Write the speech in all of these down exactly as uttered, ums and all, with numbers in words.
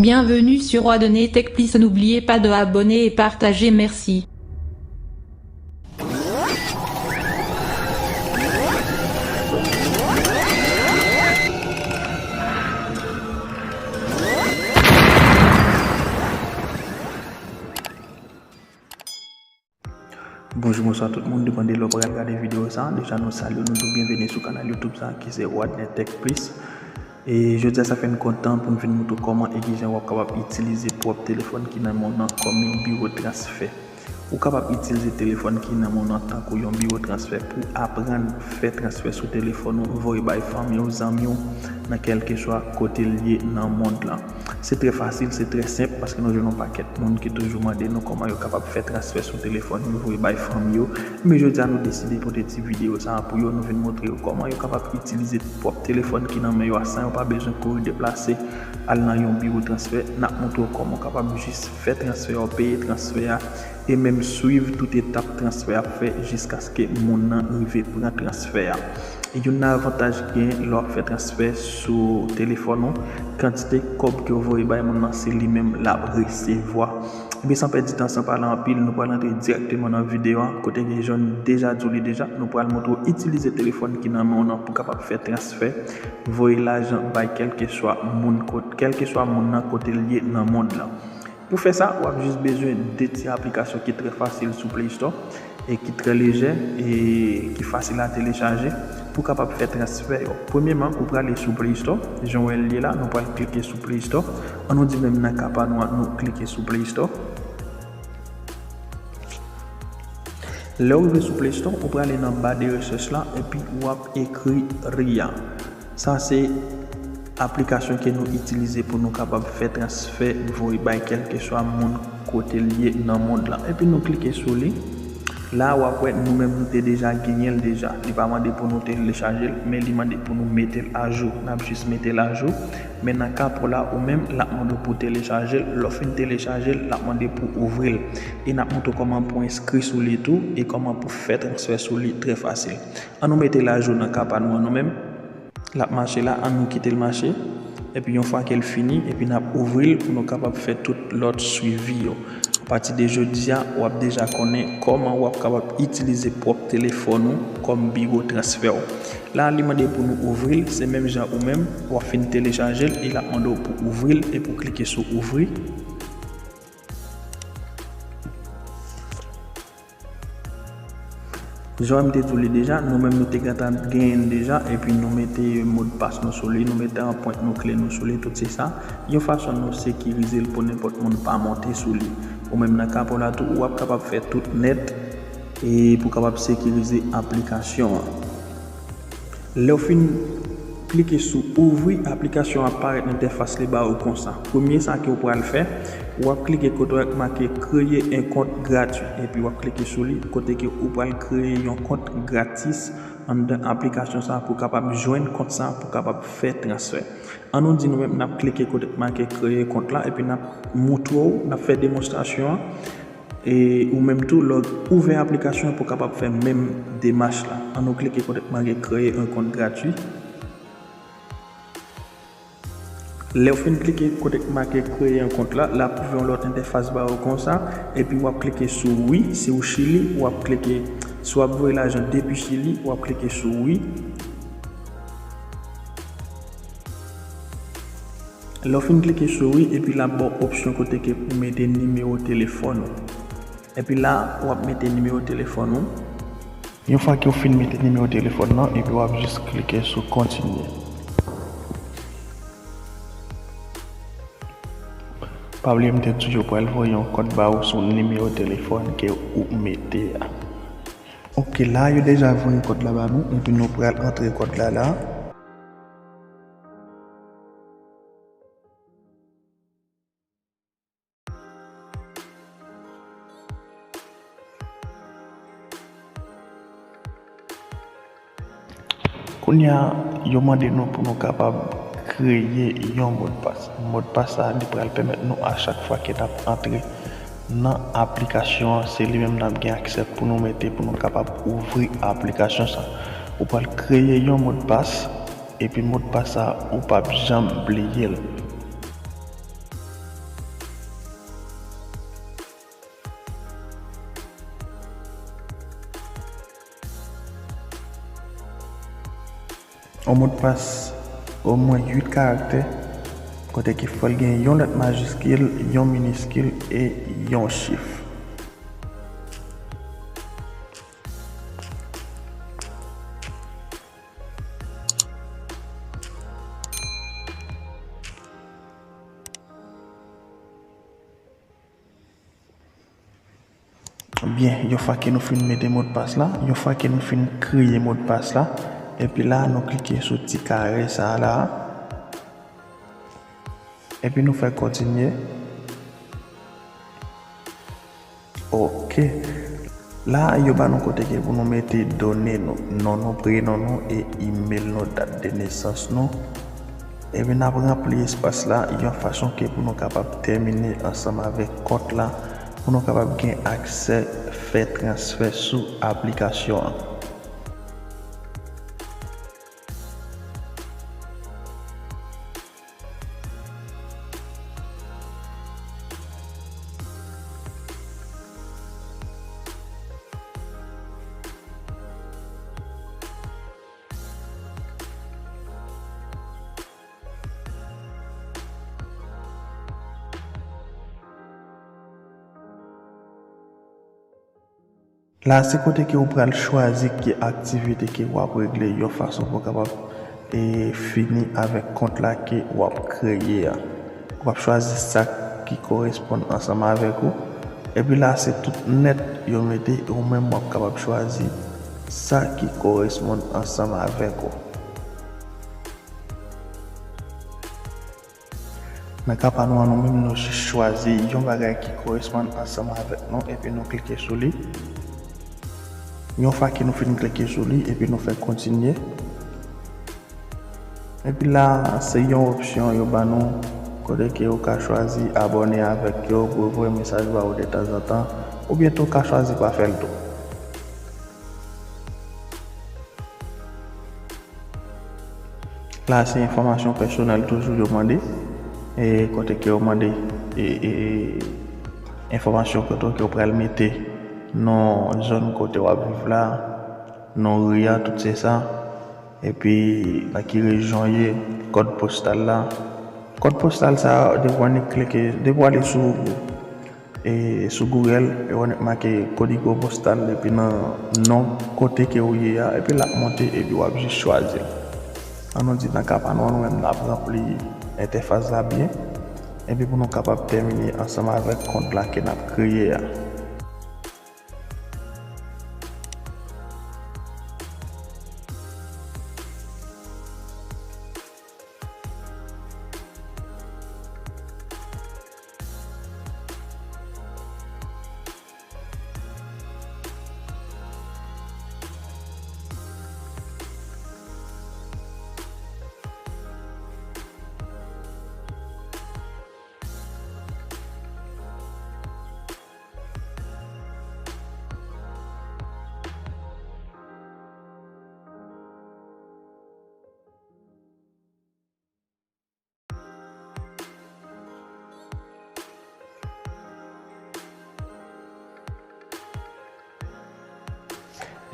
Bienvenue sur Roi Donné Tech Plus. N'oubliez pas de abonner et partager. Merci. Bonjou, bonswa tout moun, depann de lè w pral gade videyo sa. Deja nou salye w, nou di w byenveni sou kanal YouTube sa ki se Rodney Tech Plus. E jodi a sa fè n kontan pou n vin montre w kòman e kijan w ap kapab itilize pwòp telefòn ki nan men w nan kòm yon biwo transfè. Ou kapab itilize telefòn ki nan men w nan tankou yon biwo transfè pou aprann fè transfè sou telefòn ou, voye bay fanmi w, zanmi w, nan kèlkeswa kote l ye nan mond lan. Se trè fasil, se trè senp, paske nou jwenn yon pakèt moun ki toujou mande nou kòman yo kapab fè transfè sou telefòn yo, voye bay fanmi yo. Men jodi a nou deside pote ti videyo sa a pou yo, nou vin montre yo kòman yo kapab itilize pwòp telefòn ki nan men yo a san yo pa bezwen kouri deplase al nan yon biwo transfè. N ap montre w kòman w kapab jis fè transfè a, peye transfè a, e menm swiv tout etap transfè a ap fè jiskaske moun nan rive pran transfè a. Youn nan avantaj ki gen lè w ap fè transfè sou telefòn ou, kantite kòb ke w voye bay moun nan, se li menm l ap resevwa. Ebyen, san pèdi tan, san pale anpil, nou pral antre dirèkteman nan videyo a, kote ke jan n deja di w li deja, nou pral montre w itilize telefòn ki nan men w nan pou kapab fè transfè, voye lajan bay kèlkeswa moun kot-, kèlkeswa moun nan kote l ye nan mond lan. Pou fè sa, w ap jis bezwen de ti aplikasyon ki trè fasil sou Play Store e ki trè lejè e ki fasil a telechaje pou kapab fè transfè yo. Premyeman, ou prale sou Play Store. Jan w wè l ye la, nou pral klike sou Play Store. An nou di menm nan ka pa nou an, nou klike sou Play Store. Lè w rive sou Play Store, ou prale nan ba de rechèch la epi w ap ekri Ria. Sa se aplikasyon ke nou itilize pou nou kapab fè transfè, voye bay kèlkeswa moun kote l ye nan mond lan. Epi nou klike sou li. La w ap wè nou menm nou te deja genyen l deja. Li pa mande pou nou telechaje l, men li mande pou nou mete l ajou. N ap jis mete l ajou. Men nan ka pa w la, ou menm, l ap mande w pou telechaje l. Lè w fin telechaje l, l ap mande pou ouvri l. E n ap montre w kòman pou enskri sou li tou e kòman pou fè transfè sou li trè fasil. An nou mete l ajou nan ka pa nou an nou menm. L ap mache la, an nou kite l mache. Epi yon fwa ke l fini, epi n ap ouvri l pou nou kapab fè tout lòt swivi yo. Apati de jodi a, w ap deja konnen kòman w ap kapab itilize pwòp telefòn ou kòm biwo transfè w. La, li mande pou nou ouvri l, se menm jan ou menm, w ap fin telechaje l, e l ap mande w pou ouvri l, epi w klike sou ouvri. Jan m te di w li deja, nou menm nou te gentan genyen l deja, epi nou mete modpas nou sou li, nou mete anprent nou, kle nou sou li, tout se sa. Yon fason nou sekirize l pou nenpòt moun pa monte sou li. Ou menm nan ka pa w la tou, w ap kapab fè tout nèt e pou kapab sekirize aplikasyon an. Lè w fin klike sou ouvri, aplikasyon an ap parèt nan entèfas li ba ou konsa. Premye sa ke w pral fè, w ap klike kote w make kreye en kont gratwi, epi w ap klike sou li, kote ke ou pral kreye yon kont gratis anndan aplikasyon sa pou kapab jwenn kont sa pou kapab fè transfè. An nou di nou menm n ap klike kote k make kreye kont la, epi n ap montre w, n ap fè demonstrasyon an. E ou menm tou, lè w ouvè aplikasyon an pou w kapab fè menm demach la. An nou klike kote k make kreye yon kont gratwi. Lè w fin klike kote k make kreye yon kont la, l ap ouvè yon lòt entèfas ba ou konsa, epi w ap klike sou wi, si w Chili, w ap klike, si w ap voye lajan depi Chili, w ap klike sou wi. Lè w fin klike sou wi, epi l ap ba w opsyon kote ke pou mete nimewo telefòn ou. Epi la, w ap mete nimewo telefòn ou. Yon fwa ke w fin mete nimewo telefòn nan, epi w ap jis klike sou kontinye. Pa bliye m te di w yo pral voye yon kòd ba ou sou nimewo telefòn ke ou mete a. Oke, la yo deja voye kòd la ba nou, epi nou pral antre kòd la la. Kounye a, yo mande nou pou nou kapab kreye yon modpas. Modpas sa, li pral pèmèt nou a chak fwa ke n ap antre nan aplikasyon an, se li menm n ap gen aksè pou nou mete pou nou kapab ouvri aplikasyon sa. Ou pral kreye yon modpas, epi modpas sa, ou p ap janm bliye l. yon modpas omwen uit karaktè, kote ke fò l gen yon lèt majiskil, yon miniskil e yon chif. Byen, yon fwa ke nou fin mete modpas la, yon fwa ke nou fin kreye modpas la, epi la nou klike sou ti kare sa a la, epi nou fè kontinye. Ok. La, yo ba nou kote ke pou nou mete done nou, non nou, prenon nou e imèl nou, dat de nesans nou. Epi n ap ranpli espas la yon fason ke pou nou kapab tèmine ansanm avèk kont la, pou nou kapab gen aksè fè transfè sou aplikasyon an. La, se kote ke ou pral chwazi ki aktivite ke w ap regle yon fason pou w kapab, e, fini avèk kont la ke w ap kreye a. Ou ap chwazi sa ki koresponn ansanm avèk ou. Epi la, se tout nèt yo mete, ou menm w ap kapab chwazi sa ki koresponn ansanm avèk ou. Nan ka pa nou an, nou menm nou jis chwazi yon bagay ki koresponn ansanm avèk nou, epi nou klike sou li. Yon fwa ke nou fin klike sou li, epi nou fè kontinye. Epi la, se yon opsyon yo ba nou, kote ke ou ka chwazi abòne avèk yo pou yo voye mesaj ba ou detanzantan, oubyen tou ou ka chwazi pa fè l tou. La, se enfòmasyon pèsonèl toujou yo mande. E kote ke yo mande, e, e, e, enfòmasyon kote ke yo pral mete non zòn kote w ap viv la, non ri a, tout se sa. Epi, nan ki rejyon w ye, kòd postal la. Kòd postal sa, depi w annik klike, depi w ale sou e sou Google, e w annik make kodigo postal, epi nan non kote ke ou ye a, epi l ap monte, epi w ap jis chwazi l. An nou di nan ka pa nou an, nou menm n ap ranpli entèfas la byen, epi pou nou kapab tèmine ansanm avèk kont la ke n ap kreye a.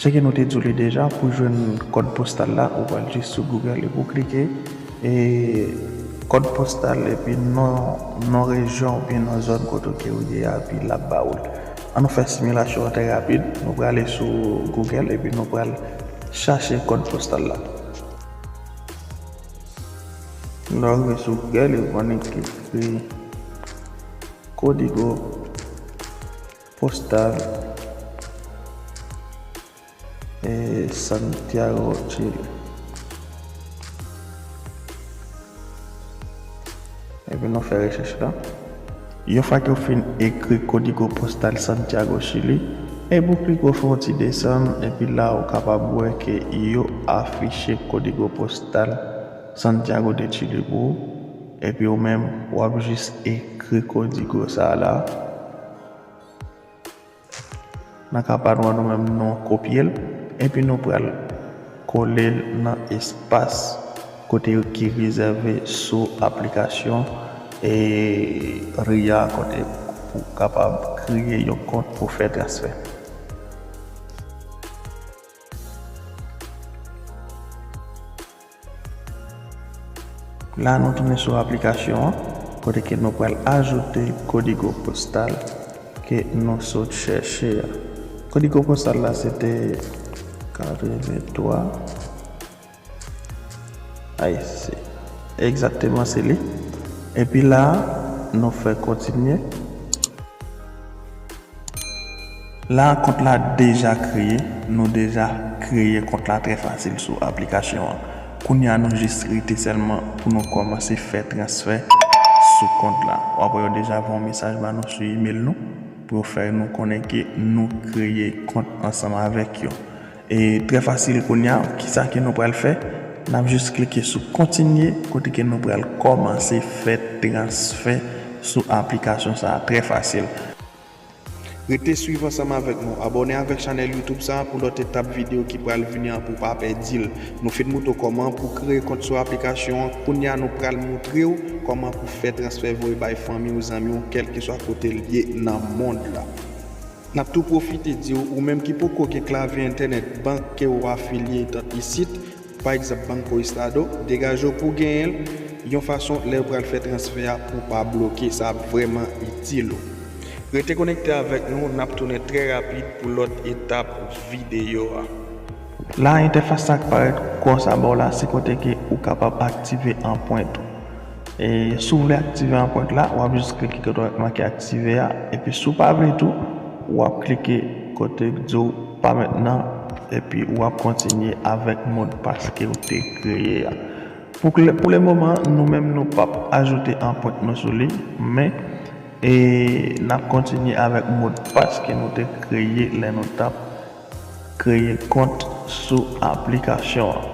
Jan ke nou te di w li deja, pou jwenn kòd postal la, ou pral jis sou Google epi w klike, e, kòd postal epi non, non rejyon oubyen non zòn kote ke ou ye a, epi l ap ba ou l. An nou fè similasyon an trè rapid. Nou prale sou Google epi nou pral chache kòd postal la. Lè w rive sou Google, ou annik ekri kodigo postal, e, Santiago, Chile. Epi nou fè rechèch la. Yon fwa ke w fin ekri kodigo postal Santiago, Chili, epi w klike w fè yon ti desann, epi la ou kapab wè ke yo afiche kodigo postal Santiago de Chile pou ou, epi ou menm w ap jis ekri kodigo sa a la. Nan ka pa nou an, nou menm nou kopye l, epi nou pral kole l nan espas kote yo ki rezève sou aplikasyon, e, Ria, kote pou kapab kreye yon kont pou fè transfè. La nou tounen sou aplikasyon an, kote ke nou pral ajoute kodigo postal ke nou sot chèche a. Kodigo postal la se te katrevenntwa. Ay, se egzakteman se li. Epi la, nou fè kontinye. La, kont la deja kreye. Nou deja kreye kont la trè fasil sou aplikasyon an. Kounye a, nou jis rete sèlman pou nou kòmanse fè transfè sou kont la. W ap wè yo deja voye yon mesaj ba nou sou email nou pou yo fè nou konnen ke nou kreye kont ansanm avèk yo. E trè fasil kounye a, kisa ke nou pral fè? N ap jis klike sou kontinye, kote ke nou pral kòmanse fè transfè sou aplikasyon sa a, trè fasil. Rete swiv ansanm avèk nou, abòne avèk chanèl YouTube sa a pou lòt etap videyo ki pral vini an pou w pa pèdi l. Nou fin moutre w kòman pou kreye kont sou aplikasyon an, kounye a nou pral moutre w kòman pou fè transfè voye bay fanmi w, zanmi w, kèlkeswa kote l ye nan mond la. N ap tou pwofite di w, ou menm ki poko gen klavye entènèt bank ke w afilye isit, pa egzanp Banco Estado, degaje w pou w genyen l yon fason lè w pral fè transfè a pou w pa bloke, sa ap vrèman itil ou. Rete konekte avèk nou, n ap tounen trè rapid pou lòt etap videyo a. La, entèfas sa k parèt konsa bò w la, se kote ke ou kapab aktive anprent ou. E si w vle aktive anprent la, w ap jis klike kote w make aktive a. Epi si w pa vle tou, w ap klike kote k di w pa mentnan. Epi w ap kontinye avèk modpas ke w te kreye a. Pou, pou le moman, nou menm nou p ap ajoute anprent nou sou li, men e n ap kontinye avèk modpas ke nou te kreye lè nou t ap kreye kont sou aplikasyon an.